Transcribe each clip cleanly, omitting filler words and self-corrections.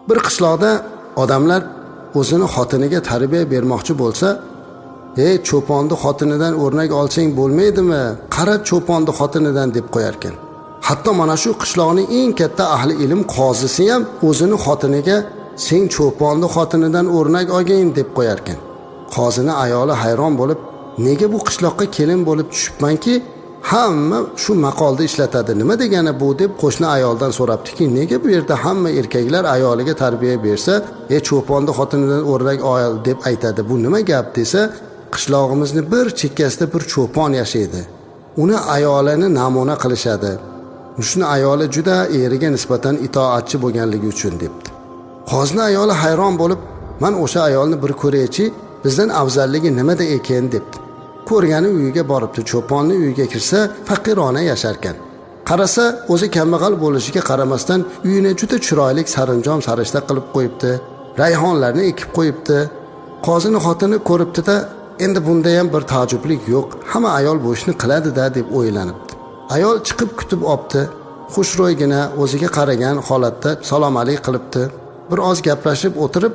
Bir qishloqda odamlar o'zini xotiniga tarbiya bermoqchi bo'lsa, "Ey, cho'ponni xotinidan o'rnak olsang bo'lmaydimi? Qara cho'ponni xotinidan" deb qo'yarkan. Hatto mana shu qishloqning eng katta ahli ilm qozisi ham o'zini xotiniga "Sen cho'ponni xotinidan o'rnak olgin" deb qo'yarkan. Qozini ayoli hayron bo'lib, "Nega bu qishloqqa kelin bo'lib tushibmanki, hamma shu maqolni ishlatadi, nima degani bu?" deb qo'shni ayoldan so'rabdiki, "Nega bu yerda hamma erkaklar ayoliga tarbiya bersa, "E, cho'ponni xotinidan o'rnak ol" deb aytadi, bu nima gap?" desa, "Qishlog'imizni bir chekkasida bir cho'pon yashaydi, uni ayolini namuna qilishadi, shuni ayoli juda eriga nisbatan itoatchi bo'lganligi uchun" debdi. Qozini ayoli hayron bo'lib, "Man o'sha ayolni bir ko'raychi, bizdan afzalligi nimada ekan?" debdi. Ko'rgani uyiga boribdi. Cho'ponni uyiga kirsa, faqirona yasharkan. Qarasa, o'zi kambag'al bo'lishiga qaramasdan uyini juda chiroyli saranjom sarishta qilib qo'yibdi, rayhonlarni ekib qo'yibdi. Qozini xotini ko'ribdi-da, endi bunda ham bir taajjublik yo'q, hamma ayol bu ishni qiladi-da deb o'ylanibdi. Ayol chiqib kutib opti, xushro'ygina o'ziga qaragan holatda salom alik qilibdi. Bir oz gaplashib o'tirib,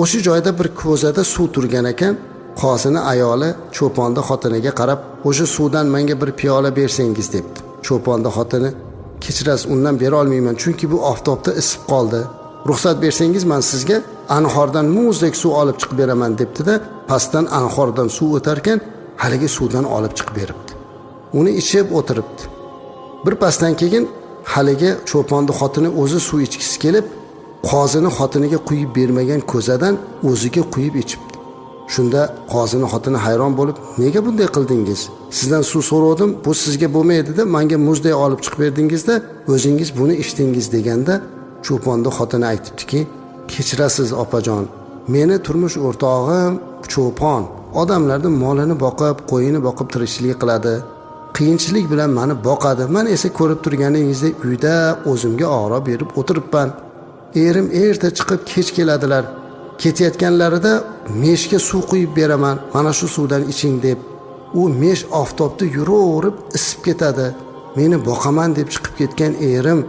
o'sha joyda bir ko'zada suv turgan ekan. Qozini ayoli cho'ponni xotiniga qarab, "O'sha suvdan menga bir piyola bersangiz" debdi. Cho'ponni xotini, "Kechirasiz, undan bera olmayman, chunki bu oftobda isib qoldi. Ruxsat bersangiz, man sizga anhordan muzdek suv olib chiqib beraman" debdi-da, pastdan anhordan suv o'tarkan, haligi suvdan olib chiqib beribdi. Uni ichib o'tiribdi. Bir pasdan keyin haligi cho'ponni xotini o'zi suv ichgisi kelib, qozini xotiniga quyib bermagan ko'zadan o'ziga quyib ichibdi. Shunda qozini xotini hayron bo'lib, "Nega bunday qildingiz? Sizdan suv so'rovdim, bu sizga bo'lmaydi-da, menga muzday olib chiqib berdingizda, o'zingiz buni ichdingiz" deganda, cho'ponni xotini aytibdiki, "Kechirasiz opajon, meni turmush o'rtog'im cho'pon, odamlarni molini boqib, qo'yini boqib tirikchilik qiladi. Qiyinchilik bilan meni boqadi. Man esa ko'rib turganingizdek uyda o'zimga oro berib o'tiribman. Erim erta chiqib kech keladilar. Ketayotganlarida meshga suv quyib beraman, mana shu suvdan iching deb. U mesh oftobda yuraverib isib ketadi. Meni boqaman deb chiqib ketgan erim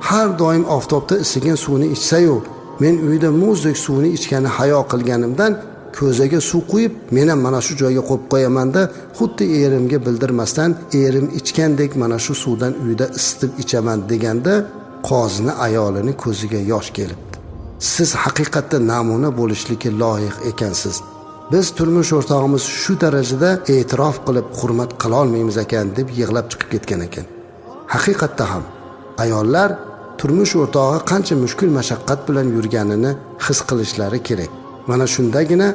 har doim oftobda isigan suvni ichsa-yu, men uyda muzdek suvni ichgani hayo qilganimdan ko'zaga suv quyib, men ham mana shu joyga qo'yib qo'yamanda, xuddi erimga bildirmasdan erim ichgandek mana shu suvdan uyda isitib ichaman" deganda, qozini ayolini ko'ziga yosh kelibdi. "Siz haqiqatda namuna bo'lishlikka loyiq ekansiz. Biz turmush o'rtog'imiz shu darajada e'tirof qilib hurmat qilolmaymiz ekan" deb yig'lab chiqib ketgan ekan. Haqiqatda ham ayollar turmush o'rtog'i qancha mushkul mashaqqat bilan yurganini his qilishlari kerak. Mana shundagina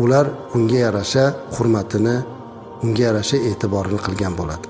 ular unga yarasha hurmatini, unga yarasha e'tiborini qilgan bo'ladi.